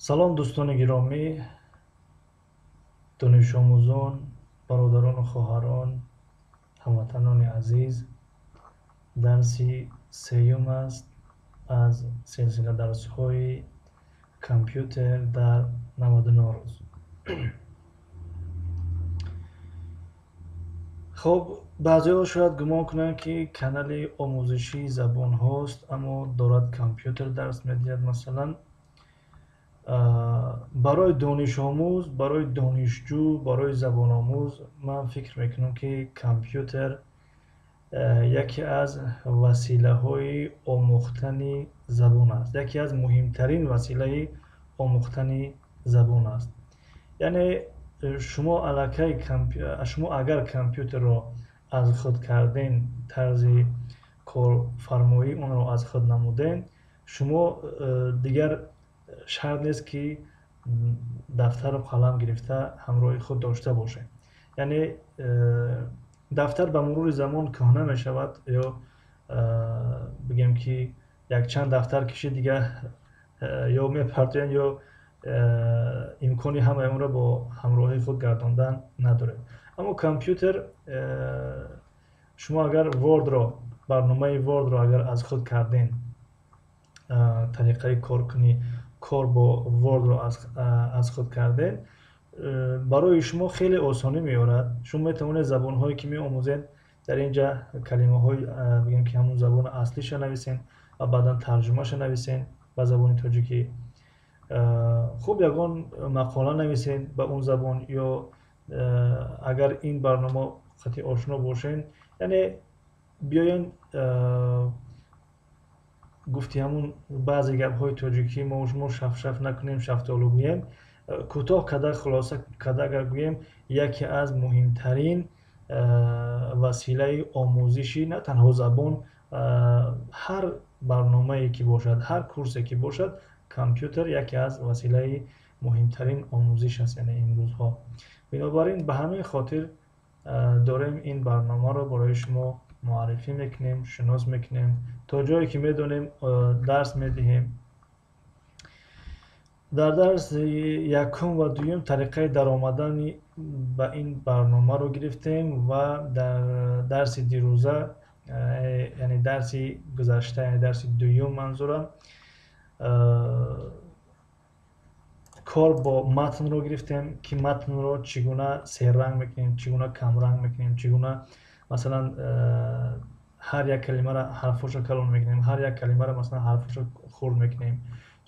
Салом, дӯстони гиромӣ, донишомӯзон, бародарону хоҳарон, ҳамватанони азиз. Дарси сеюм аст аз силсила дарсҳои компютер дар 99 рӯз. Хуб, баъзеҳо шояд гумон кунанд, ки канали омӯзишии забонҳост, аммо дорад компютер дарс медиҳад. Масалан, барои донишомӯз, барои донишҷӯ, барои забономӯз ман фикр мекунам, ки компютер яке аз василаҳои омӯхтани забон аст, яке аз муҳимтарин василаи омӯхтани забон аст. Яъне шумо аллакай шумо агар компютерро аз худ карден, тарзи корфармоии онро аз худ намуден, шумо дигар шарт нест, ки дафтару қалам гирифта ҳамроҳи худ дошта бошед. Яъне дафтар ба мурури замон кӯҳна мешавад, ё бигем, ки якчанд дафтар кишид, дигар ё мепартоянд, ё имкони ҳамаи онро бо ҳамроҳии худ гардондан надоред. Аммо компютер, шумо агар Wordро, барномаи Wordро агар аз худ карден, тариқаи коркунӣ, кор бо Wordро аз худ карден, барои шумо хеле осонӣ меорад. Шумо метавонед забонҳое, ки меомӯзед, дар ин ҷа калимаҳои, бигем, ки ҳамун забони аслиша нависен ва баъдан тарҷумаша нависен ба забони тоҷикӣ. Хуб, ягон мақола нависен ба он забон, ё агар ин барнома қати ошно бошен, яъне биёен, гуфти ҳамун баъзе гапҳои тоҷикӣ мо шумо шафшаф накунем, шафтолу гӯем, кӯтоҳ карда, хулоса карда агар гӯем, яке аз муҳимтарин василаи омӯзиши на танҳо забон, ҳар барномае ки бошад, ҳар курсе ки бошад, компютер яке аз василаи муҳимтарин омӯзиш аст, яъне имрӯзҳо. Бинобар ин ба ҳамин хотир дорем ин барномаро барои шумо муаррифӣ мекунем, шинос мекунем, то ҷое ки медонем, дарс медиҳем. Дар дарси якум ва дуюм тариқаи даромадани ба ин барномаро гирифтем ва дар дарси дирӯза, яъне дарси гузашта, яъне дарси дуюм манзурам, кор бо матнро гирифтем, ки матнро чӣ гуна серранг мекунем, чӣ гуна камранг мекунем, чӣ гуна масалан ҳар як калимаро ҳарфҳошо калон мекунем, ҳар як калимаро масалан ҳарфҳошо хурд мекунем,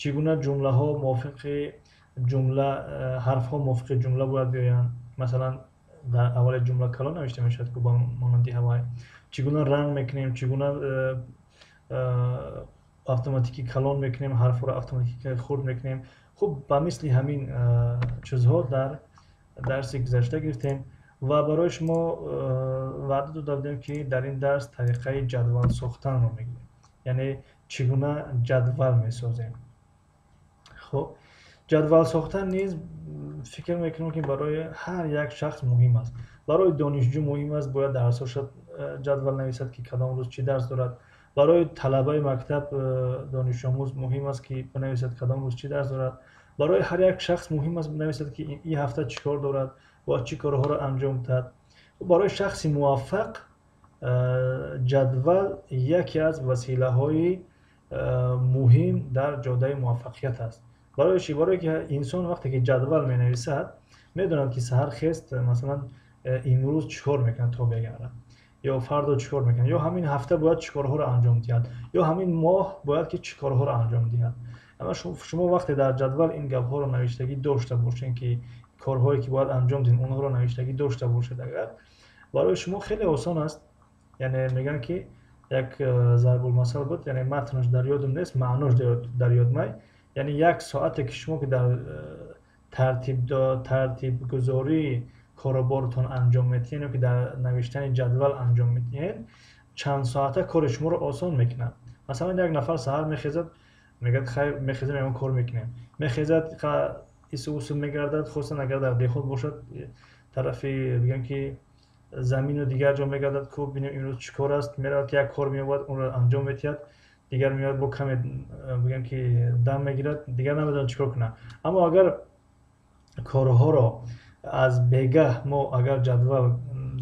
чӣ гуна ҷумлаҳо мувофиқи ҷумла, ҳарфҳо мувофиқи ҷумла бояд биёянд. Масалан, дар аввали ҷумла калон навишта мешавад, ку ба монанди ҳавай. Чӣ гуна ранг мекунем, чӣ гуна автоматикӣ калон мекунем, ҳарфҳоро автоматикӣ хурд мекунем. Хуб, ба мисли ҳамин чизҳо дар дарси гузашта гирифтем ва барои шумо ваъда дода будем, ки дар ин дарс тариқаи ҷадвал сохтанро мегирем, яъне чӣ гуна ҷадвал месозем. Хуб, ҷадвал сохтан низ фикр мекунам, ки барои ҳар як шахс муҳим аст. Барои донишҷӯ муҳим аст, бояд дарсҳоша ҷадвал нависад, ки кадом рӯз чӣ дарс дорад. Барои талабаи мактаб, донишомӯз муҳим аст, ки бинависад кадом рӯз чӣ дарс дорад. Барои ҳар як шахс муҳим аст бинависад, ки ин ҳафта чӣ кор дорад, бояд чӣ корҳоро анҷом диҳад. Барои шахси муваффақ ҷадвал яке аз василаҳои муҳим дар ҷодаи муваффақият аст. Барои чӣ? Барое ки инсон вақте ки ҷадвал менависад, медонад, ки саҳар хест, масалан, имрӯз чӣ кор мекунад то бегара, ё фардо чӣ кор мекунад, ё ҳамин ҳафта бояд чӣ корҳоро анҷом диҳад, ё ҳамин моҳ бояд ки чӣ корҳоро анҷом диҳад. Аммо шумо вақте дар ҷадвал ин гапҳоро навиштагӣ дошта бошед, ки корҳое ки бояд анҷом диҳед, онҳоро навиштагӣ дошта бошед, агар барои шумо хеле осон аст. Яъне мегӯянд, ки як зарбулмасал буд, яъне матнаш дар ёдам нест, маънош дар ёдмай. Яъне як соате ки шумо ки дар тартибгузории коруборотон анҷом медиҳед, ё ки дар навиштани ҷадвал анҷом медиҳед, чанд соата кори шуморо осон мекунад. Масалан, як нафар саҳар мехезад, мегӯяд: «Хайр, мехезем, ягон кор мекунем». Мехезад, ису усу мегардад, хусусан агар дар деҳот бошад, тарафи, бигӯем, ки замину дигар ҷо мегардад, ку бинем имрӯз чӣ кор аст. Меравад, ки як кор меёбад, онро анҷом медиҳад. Дигар меояд, бо каме бигӯем ки дам мегирад, дигар намедонад чӣ кор кунад. Аммо агар корҳоро аз бегаҳ мо агар ҷадвал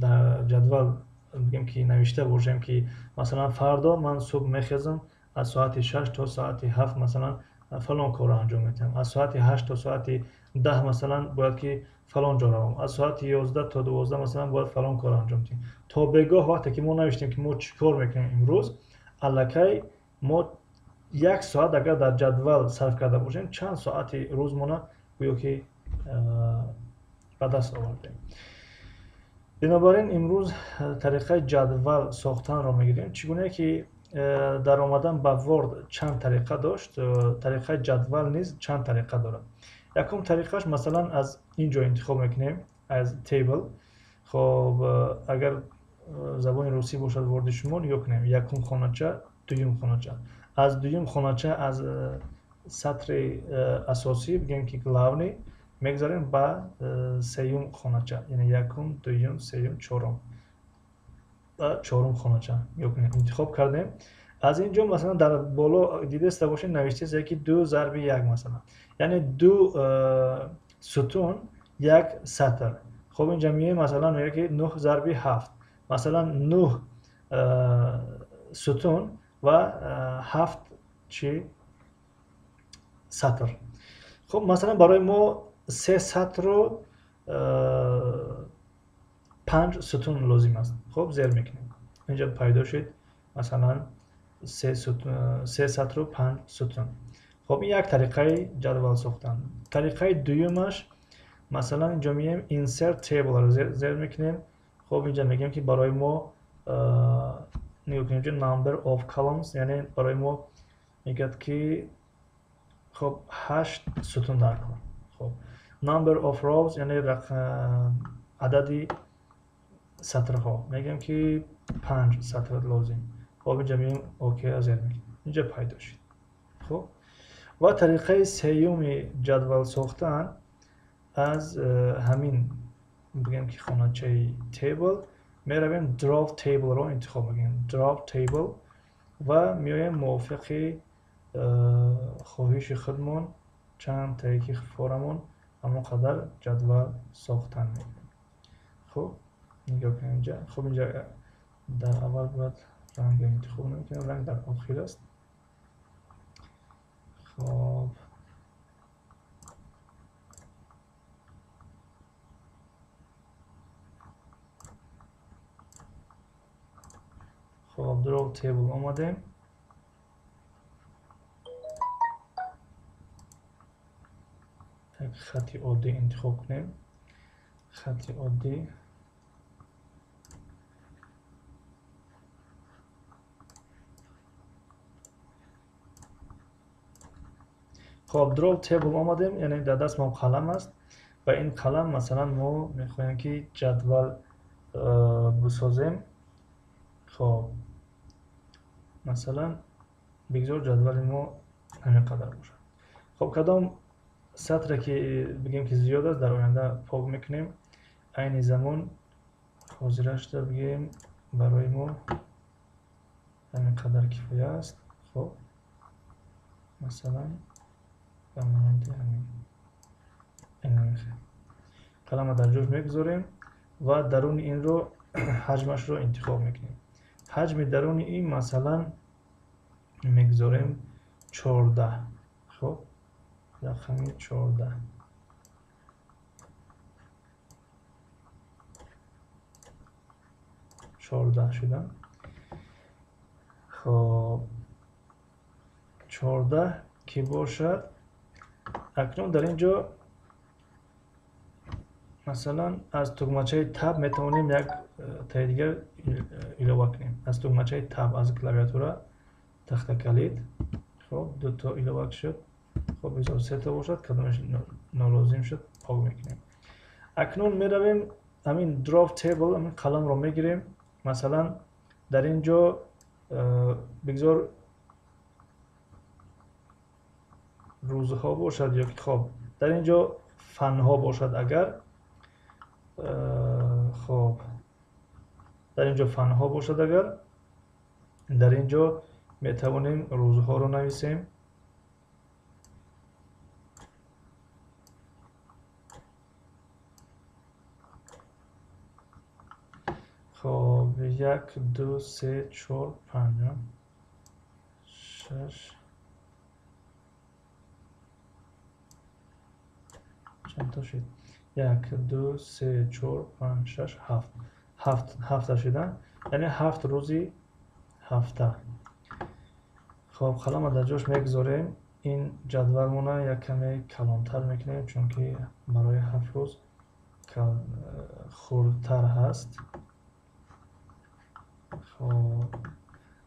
дар ҷадвал бигӯем ки навишта бошем, ки масалан фардо ман субҳ мехезам, аз соати 6 то соати 7 масалан фалон корро анҷом медиҳам, аз соати 8 то соати 10 масалан бояд ки фалон ҷо равам, аз соати 11 то 12 масалан бояд фалон корро анҷом диҳем. То бегоҳ вақте ки мо навиштем, ки мо чӣ кор мекунем имрӯз, аллакай мо як соат агар дар ҷадвал сарф карда бошем, чанд соати рӯзмона гӯё ки ба даст овардем. Бинобар ин имрӯз тариқаи ҷадвал сохтанро мегирем. Чӣ гуна ки дар омадан ба Word чанд тариқа дошт, тариқаи ҷадвал низ чанд тариқа дорад. Якум тариқаш, масалан, аз ин ҷо интихоб мекунем, аз table. Хоб, агар забони русӣ бошад Word шумо, нигоҳ кунем: якум хонача, дуюм хонача. Аз дуюм хонача, аз сатри асосӣ, бигӯем ки главный, мегузарем ба сеюм хонача, яъне якум, дуюм, сеюм, чорум, ба чорум хонача. Нигоҳ кунем, интихоб кардем. Аз ин ҷо масалан дар боло дидаста бошед, навиштааст ки ду зарби як, масалан, яъне ду сутун, як сатр. Хоб, инҷа меоем, масалан мегӯяд ки нӯҳ зарби ҳафт, масалан нӯҳ сутун ва ҳафт чи сатр. Хоб, масалан барои мо се сатру панҷ сутун лозим аст. Хоб, зер мекунем, инҷа пайдо шуд, масалан се сатру панҷ сутун. Хоб, ин як тариқаи ҷадвал сохтан. Тариқаи дуюмаш, масалан инҷо меоем, insert table-ро зер мекунем. Хоб, инҷа мегӯем ки барои мо, нигоҳ кунем, инҷо number of columns, яъне барои мо мегӯяд ки хоб, ҳашт сутун дар кор. Хоб, number of rows, яъне адади сатрҳо, мегӯем ки панҷ сатр лозим. Хоб, инҷа меоем, окей зер мекунем, инҷа пайдо шуд. Хоб, ва тариқаи сеюми ҷадвал сохтан аз ҳамин бигӯем ки хоначаи table меравем, draw table-ро интихоб мекунем, draw table, ва меоем мувофиқи хоҳиши худмон чанд тае ки форамон, ҳамон қадар ҷадвал сохтан мекунем. Хуб, нигоҳ кунем инҷа. Хуб, инҷа дар аввал бояд ранг интихоб намекунем, ранг дар охир аст. Хоб, хоб, draw table омадем. Як хати оддӣ интихоб кунем, хати оддӣ. Хоб, draw table омадем, яъне дар даст мо қалам аст ва ин қалам, масалан, мо мехоҳем ки ҷадвал бисозем. Хоб, масалан бигзор ҷадвали мо ҳамин қадар бошад. Хоб, кадом сатре ки бигем ки зиёд аст, дар оянда пок мекунем. Айни замон ҳозирашда бигем барои мо ҳамин қадар кифоя аст. Хоб, масалан ба монанди ҳамин қаламро дар ҷош мегузорем ва даруни инро ҳаҷмашро интихоб мекунем. Ҳаҷми даруни ин масалан мегузорем 14. Хоб, рақами 14. 14 шуда. Хоб, 14 ки бошад, акнун дар ин ҷо масалан аз тугмачаи Tab метавонем як таи дигар илова кунем. Аз тугмачаи Tab аз клавиатура, тахтакалид. Хоб, дуто илова шуд. Хоб, бизор сета бошад, кадомаш нолозим шуд, пок мекунем. Акнун меравем ҳамин draw table, ҳамин қаламро мегирем. Масалан дар ин ҷо бигзор рӯзҳо бошад ё ки хоб дар ин ҷо фанҳо бошад агар, хоб дар ин ҷо фанҳо бошад агар, дар ин ҷо Метавонем рӯзҳоро нависем. Хоб, 1, 2, 3, 4, 5, 6. Чанд то шуд? 1, 2, 3, 4, 5, 6, 7. 7 шуда. Яъне 7 рӯзи ҳафта. Хоб, қаламро дар ҷош мегузорем. Ин ҷадвалмона як каме калонтар мекунем, чунки барои 7 рӯз хурдтар ҳаст. Хоб,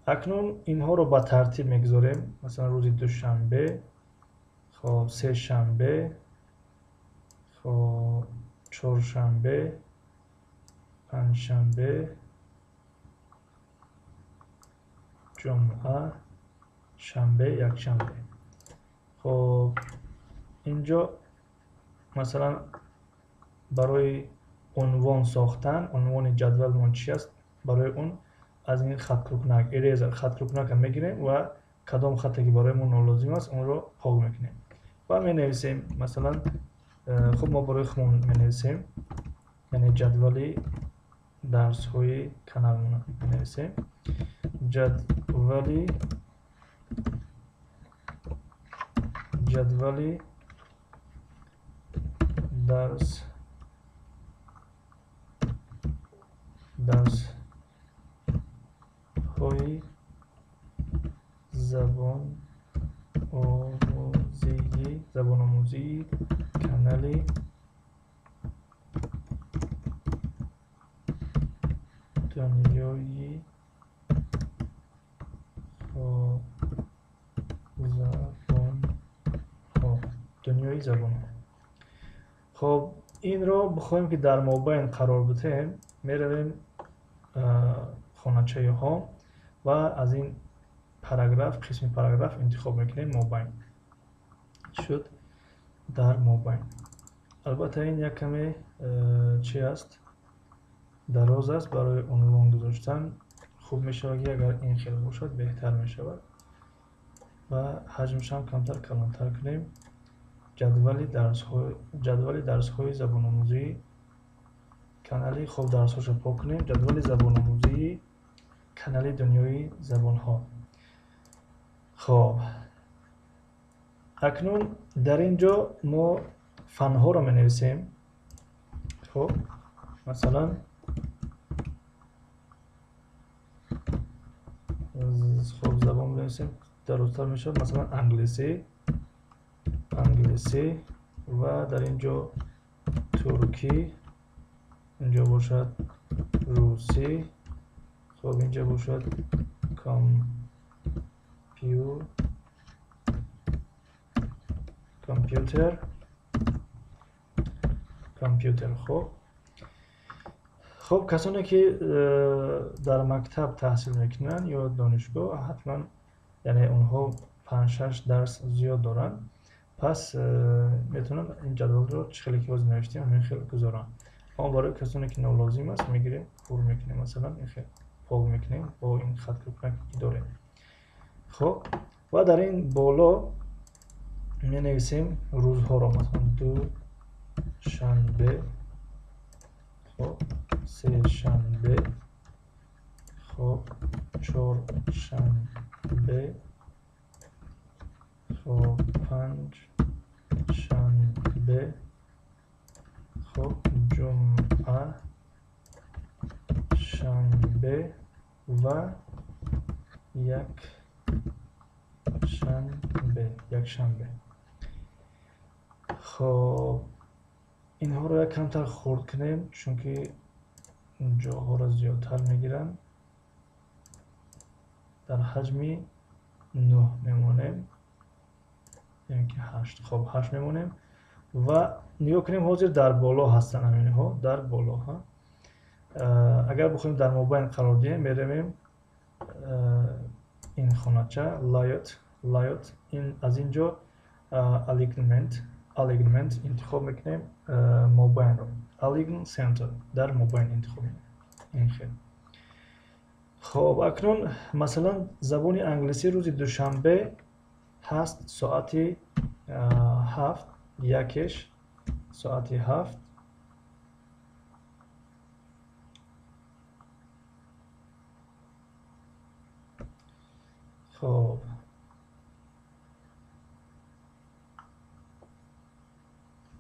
акнун инҳоро ба тартиб мегузорем. Масалан, рӯзи душанбе, хоб, сешанбе, хоб, чоршанбе, панҷшанбе, ҷумъа, шанбе, якшанбе. Хоб, инҷо масалан барои унвон сохтан, унвони ҷадвалмон чи аст? Барои он аз ин хаткрукнак, eraser хаткрукнакро мегирем ва кадом хате ки барои мо нолозим аст, онро пок мекунем ва менависем. Масалан, хуб, мо барои худмон менависем, яъне ҷадвали дарсҳои каналмона менависем. Ҷадвали дарсҳои забономӯзии канали дунёи забонҳо, дунёи забонҳо. Хоб, инро бихоҳем ки дар мобайн қарор бидиҳем, меравем хоначаи ҳом ва аз ин параграф, қисми параграф интихоб мекунем мобайн. Шуд дар мобайн. Албатта ин як каме чи аст? Дароз аст, барои унвон гузоштан хуб мешавад ки агар ин хел бошад беҳтар мешавад ва ҳаҷмашам камтар калонтар кунем. Ҷадвали дарсҳои забономӯзии канали, хоб, дарсҳошо пок кунем. Ҷадвали забономӯзии канали дунёи забонҳо. Хоб, акнун дар ин ҷо мо фанҳоро менависем. Хоб, масалан, хоб, забон менависем, дарозтар мешавад. Масалан, англисӣ ва дар ин ҷо туркӣ, инҷо бошад русӣ, хоб, инҷо бошад компютер. Хоб, касоне ки дар мактаб таҳсил мекунанд ё донишгоҳ, ҳатман, яъне онҳо 5-6 дарс зиёд доранд, пас метавонанд ин ҷадвалро чӣ хеле ки ҳозир навиштем ҳамин хел гузоранд. Аммо барои касоне ки нолозим аст, мегирем, пур мекунем, масалан ин хел пок мекунем бо ин хаткрукнак ки дорем. Хоб, ва дар ин боло менависем рӯзҳоро, масалан душанбе, хоб, сешанбе, хоб, чоршанбе, хоб, панҷшанбе, хоб, ҷумъа, шанбе ва якшанбе. Хоб, инҳоро як камтар хурд кунем, чунки ҷоҳоро зиёдтар мегиранд. Дар ҳаҷми 9 мемонем, яъне ки 8. Хоб, 8 мемонем ва нигоҳ кунем, ҳозир дар боло ҳастанд ҳаминҳо, дар боло. Агар бихоҳем дар мобайн қарор диҳем, меравем ин хонача layout, ин аз ин ҷо alignment интихоб мекунем, мобайнро, align center дар мобайн интихоб мекунем. Ин хел. Хоб, акнун масалан забони англисӣ рӯзи душанбе ҳаст соати 7, якеш соати 7. Хоб,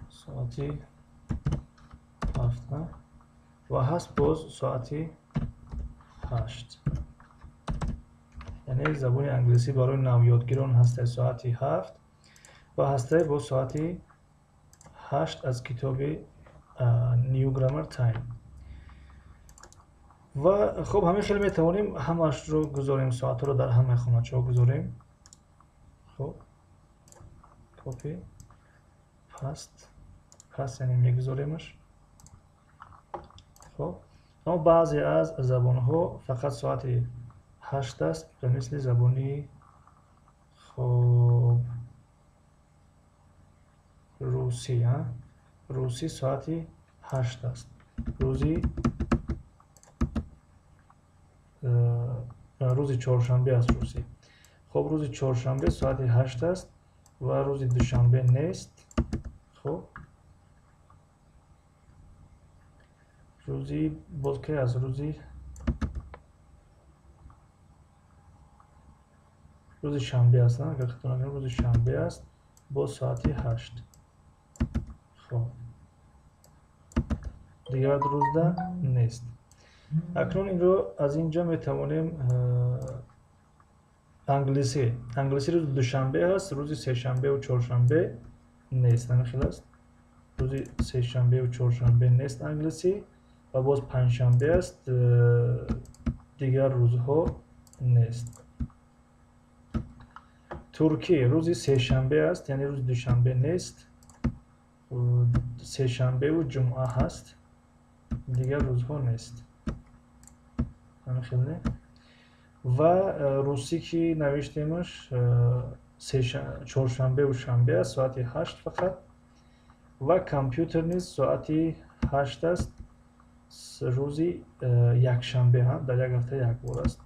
соати 7 ва ҳаст боз соати 8. Яъне забони англисӣ барои навёдгирон ҳастаи соати 7 ва ҳастаи боз соати 8 аз китоби New Grammar Time. Ва хоб, ҳамин хел метавонем ҳамаашро гузорем, соатҳоро дар ҳамаи хоначаҳо гузорем. Хоб, copy, paste, paste яъне мегузоремаш. Хоб, аммо баъзе аз забонҳо фақат соати 8 аст, ба мисли забони хоб русӣ, русӣ соати 8 аст. Рӯзи чоршанбе аст русӣ. Хоб, рӯзи чоршанбе соати 8 аст ва рӯзи душанбе нест. Хоб, рӯзи боз кай аст? Рӯзи шанбе аст, агар хато накунам, рӯзи шанбе аст бо соати 8. Хоб, дигар рӯзда нест. Акнун инро аз инҷо метавонем англисӣ. Англисӣ рӯзи душанбе аст, рӯзи сешанбеву чоршанбе нест. Ҳамин хел аст. Рӯзи сешанбеву чоршанбе нест англисӣ ва боз панҷшанбе аст, дигар рӯзҳо нест. Туркӣ рӯзи сешанбе аст, яъне рӯзи душанбе нест. Сешанбеву ҷумъа ҳаст, дигар рӯзҳо нест. Ҳамин хел не? Ва русӣ ки навиштемаш чоршанбеву шанбе аст, соати 8 фақат. Ва компютер низ соати 8 аст, рӯзи якшанбе, дар як ҳафта як бор аст.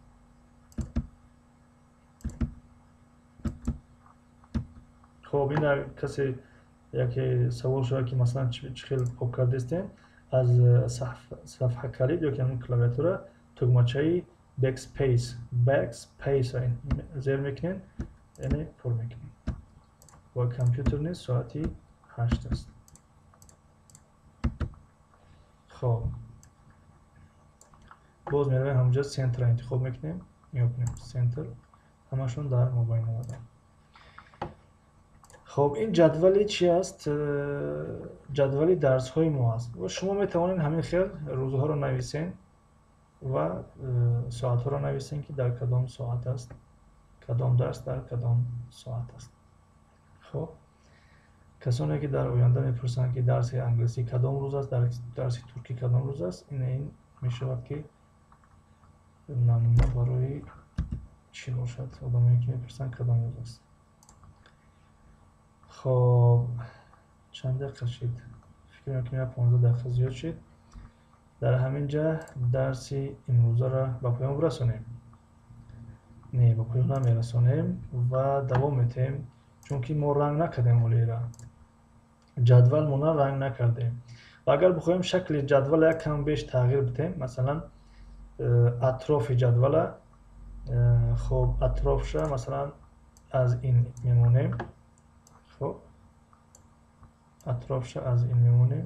Хоб, ин касе яке савол шавад ки масалан чӣ хел пок кардестем, аз сафҳа калид ё ки ҳамон клавиатура тугмачаи backspace зер мекунем, яъне пур мекунем. Ва компютер низ соати 8 аст. Хоб, боз меравем ҳамҷо центр интихоб мекунем, меёбем центр, ҳамашон дар мобайн омаданд. Хоб, ин ҷадвали чи аст? Ҷадвали дарсҳои мо аст. Ва шумо метавонед ҳамин хел рӯзҳоро нависен ва соатҳоро нависен, ки дар кадом соат аст, кадом дарс дар кадом соат аст. Хоб, касоне ки дар оянда мепурсанд, ки дарси англисӣ кадом рӯз аст, дарси туркӣ кадом рӯз аст, ин мешавад ки намуна барои чӣ бошад, одамое ки мепурсанд кадом рӯз аст. Хоб, чанд дақиқа шид? Фикр мекунам 15 дақиқа зиёд шид. Дар ҳамин ҷа дарси имрӯзаро ба поён расонем. Не, ба поён намерасонем ва давом метаҳем, чунки мо ранг накардем ҳолиро. Ҷадвал мо ранг накардем. Ва агар бихоҳем шакли ҷадвала як кам беш тағйир бидиҳем, масалан атрофи ҷадвала, хоб, атрофша масалан аз ин мемонем. Хоб, атрофша аз ин мемонем.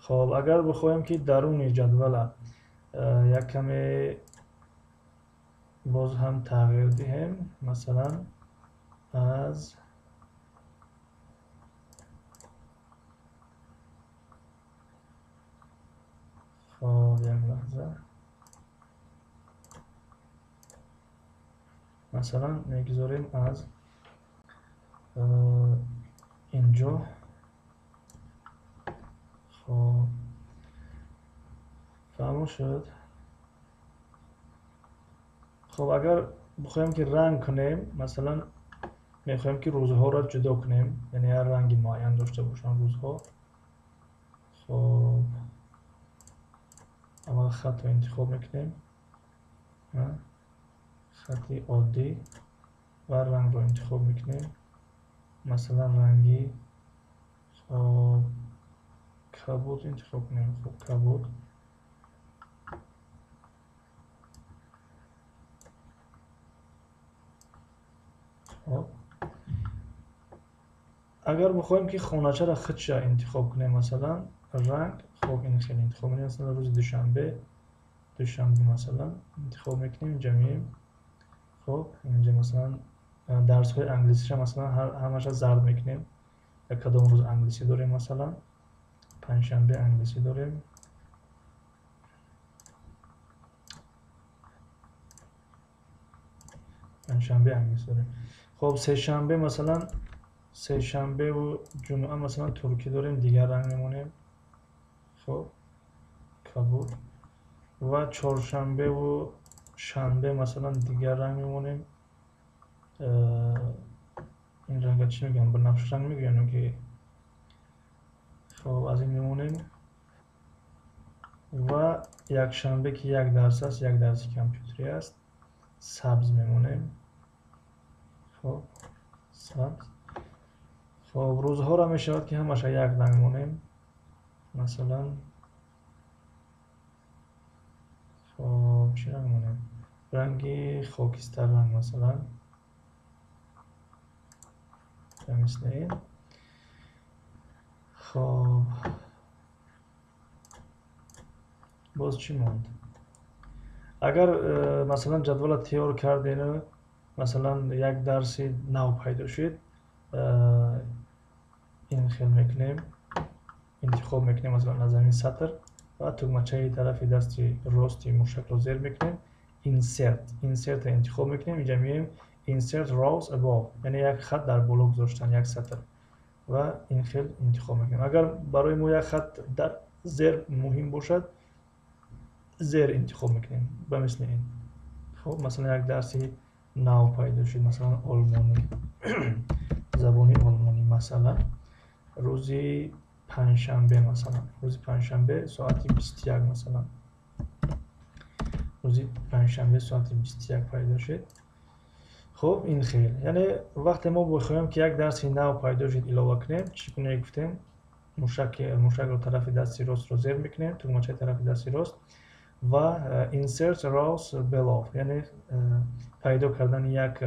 Хоб, агар бихоҳем ки даруни ҷадвала як каме боз ҳам тағйир диҳем, масалан аз хоб, як лаҳза, масалан мегузорем аз инҷо. Хоб, фаҳмо шуд. Хоб, агар бихоҳем ки ранг кунем, масалан мехоҳем ки рӯзҳоро ҷудо кунем, яъне ҳар ранги муайян дошта бошанд рӯзҳо. Хоб, Аввал хатро интихоб мекунем, хати оддӣ, ва рангро интихоб мекунем. Масалан, ранги хоб кабуд интихоб кунем. Хоб, кабуд. Хоб, агар бихоҳем, ки хоначаро худша интихоб кунем, масалан ранг, хоб, ин хеле интихоб мекунем. Масалан, рӯзи душанбе масалан интихоб мекунем, инҷа меем. Хоб, инҷа масалан дарсҳои англисиша масалан ҳамаша зард мекунем. Як кадом рӯз англисӣ дорем, масалан панҷшанбе англисӣ дорем. Панҷшанбе англисӣ дорем. Хоб, сешанбе, масалан сешанбеву ҷумъа масалан туркӣ дорем, дигар ранг мемонем. Хоб, кабуд. Ва чоршанбеву шанбе масалан дигар ранг мемонем. Ин ранга чӣ мегӯям, банафшранг мегӯям ки. Хоб, аз ин мемонем. Ва якшанбе, ки як дарс аст, як дарси компютерӣ аст, сабз мемонем. Хоб, сабз. Хоб, рӯзҳоро мешавад, ки ҳамаша як ранг монем. Масалан, хоб, чӣ ранг монем? Ранги хокистар ранг, масалан, мисли ин. Хоб, боз чӣ монд? Агар масалан ҷадвала тайёр кардену масалан як дарси нав пайдо шуд, ин хел мекунем, интихоб мекунем масалан аз ҳамин сатр ва тугмачаи тарафи дасти рости мушакро зер мекунем, insert, insert интихоб мекунем. Инҷа меоем insert rows above, яъне як хат дар боло гузоштан, як сатр, ва ин хел интихоб мекунем. Агар барои мо як хат дар зер муҳим бошад, зер интихоб мекунем, ба мисли ин. Хоб, масалан як дарси нав пайдо шуд, масалан олмонӣ, забони олмонӣ, масалан рӯзи панҷшанбе, масалан рӯзи панҷшанбе соати 21, масалан рӯзи панҷшанбе соати 21 пайдо шуд. Хоб, ин хел. Яъне вақте мо бихоҳем, ки як дарси нав пайдо шуд илова кунем, чӣ гуна гуфтем? Мушакро тарафи дасти ростро зер мекунем, тугмачаи тарафи дасти рост, ва insert rows below, яъне пайдо кардани як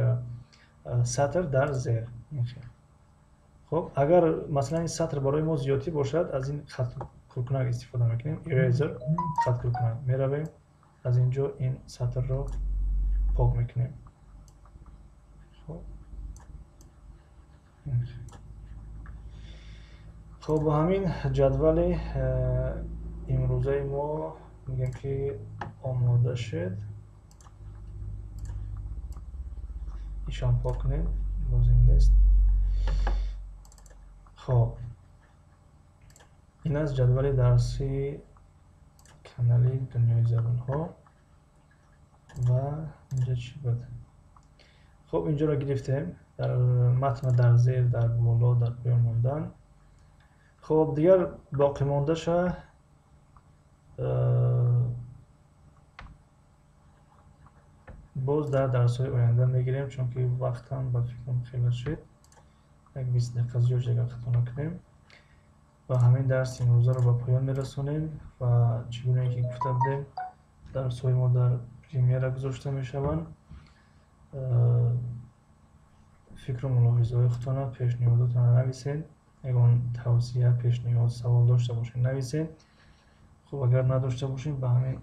сатр дар зер. Ин хел. Хоб, агар масалан ин сатр барои мо зиёдтӣ бошад, аз ин хаткуркунак истифода мекунем, eraser, хаткуркунак. Меравем, аз ин ҷо ин сатрро пок мекунем. Хоб, хоб, бо ҳамин ҷадвали имрӯзаи мо мегӯем, ки омода шуд. Ишон пок кунем, лозим нест. Хоб, ин аст ҷадвали дарси канали Дунёи забонҳо. Ва инҷа чӣ буд? Хоб, инҷоро гирифтем, дар матна дар зер, дар боло, дар поён мондан. Хоб, дигар боқимондаша боз дар дарсҳои оянда мегирем, чунки вақтам ба фикрам хеле шуд, як 20 дақиқа зиёд шуд, агар хато накунем. Ва ҳамин дарси имрӯзаро ба поён мерасонем. Ва чӣ гунае ки гуфта будем, дарсҳои мо дар премьера гузошта мешаванд. Фикру мулоҳизаҳои худтона, пешниҳодотона нависед. Ягон тавсия, пешниҳод, савол дошта бошед, нависед. Хуб, агар надошта бошем, ба ҳамин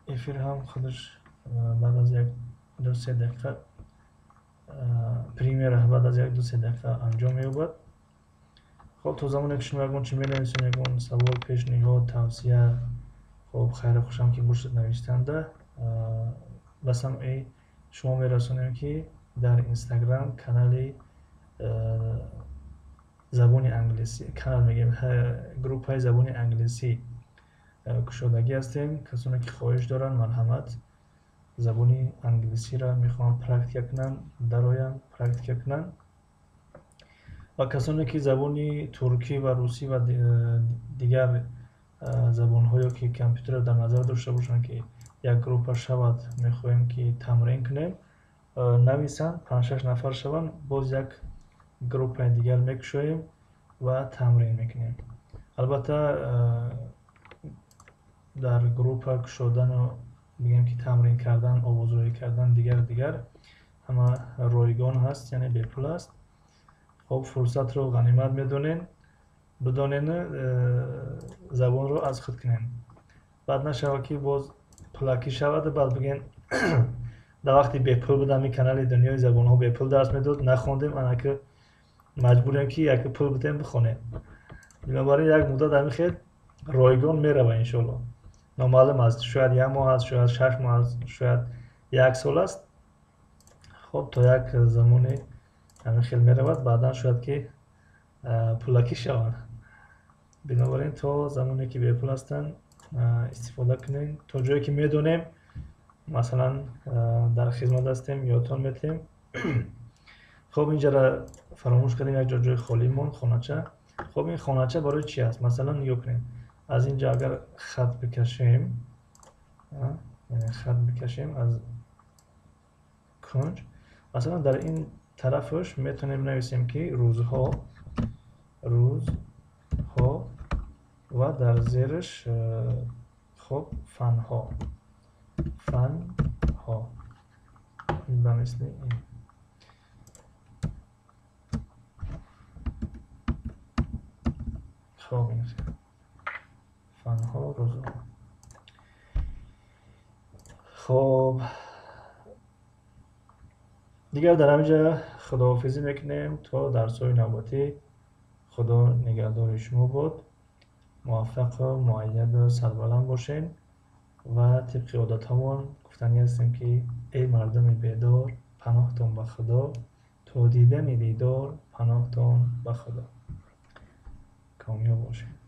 эфир ҳам худаш баъд аз як ду се дақиқа, премьера баъд аз як ду се дақиқа анҷом меёбад. Хоб, то замоне ки шумо ягон чи менависед, ягон савол, пешниҳод, тавсия, хоб, хайру хушам ки бошад навистанда, ба самъи шумо мерасонем, ки дар Инстаграм канали забони англисӣ, канал мегӯем, группаи забони англисӣ кушодагӣ ҳастем. Касоне ки хоҳиш доранд, марҳамат, забони англисиро мехоҳанд практика кунанд, дароянд, практика кунанд. Ва касоне ки забони туркӣ ва русӣ ва дигар забонҳое ки компютерро дар назар дошта бошанд, ки як группа шавад, мехоҳем ки тамрин кунем, нависанд, 5-6 нафар шаванд, боз як группаи дигар мекушоем ва тамрин мекунем. Албатта, дар группа кушодану бигем ки тамрин кардан, овозроӣ кардан, дигар ҳама ройгон ҳаст, яъне бепул аст. Хоб, фурсатро ғанимат медонем, бидонен, забонро аз худ кунем. Баъд нашавад ки боз пулакӣ шавад, баъд бигӯен дар вақти бепул будам ин канали Дунёи забонҳо бепул дарс медод, нахондем, анаки маҷбурем ки яке пул бидем бихонем. Бинобар ин як муддат ҳамин хел ройгон мерава, иншоалло. Номаълум аст, шояд як моҳ аст, шояд 6 моҳ аст, шояд як сол аст. Хоб, то як замоне ҳамин хел меравад, баъдан шояд ки пулакӣ шаванд. Бинобар ин то замоне ки бепул ҳастанд истифода кунем, то ҷое ки медонем, масалан, дар хизмат ҳастем, ёдтон метиҳем. Хоб, инҷара фаромӯш кардем, як ҷо ҷои холӣ монд, хонача. Хоб, ин хонача барои чӣ аст? Масалан, нигоҳ кунем, аз инҷа агар хат бикашем, яъне хат бикашем аз кунҷ, масалан, дар ин тарафаш метавонем нависем ки рӯзҳо, рӯзҳо ва дар зераш, хоб, фанҳо, фанҳо, ба мисли ин. Хоб, ин фанҳо, рӯзҳо. Хоб, дигар дар ҳамин ҷа худоҳофизӣ мекунем то дарсҳои навбатӣ. Худо нигаҳдори шумо бод. Муваффақу муайяду сарбаланд бошед ва тибқи одатҳомон гуфтанӣ ҳастем ки эй мардуми бедор, паноҳтон ба Худо, то дидани дидор, паноҳтон ба Худо. Комёб бошед.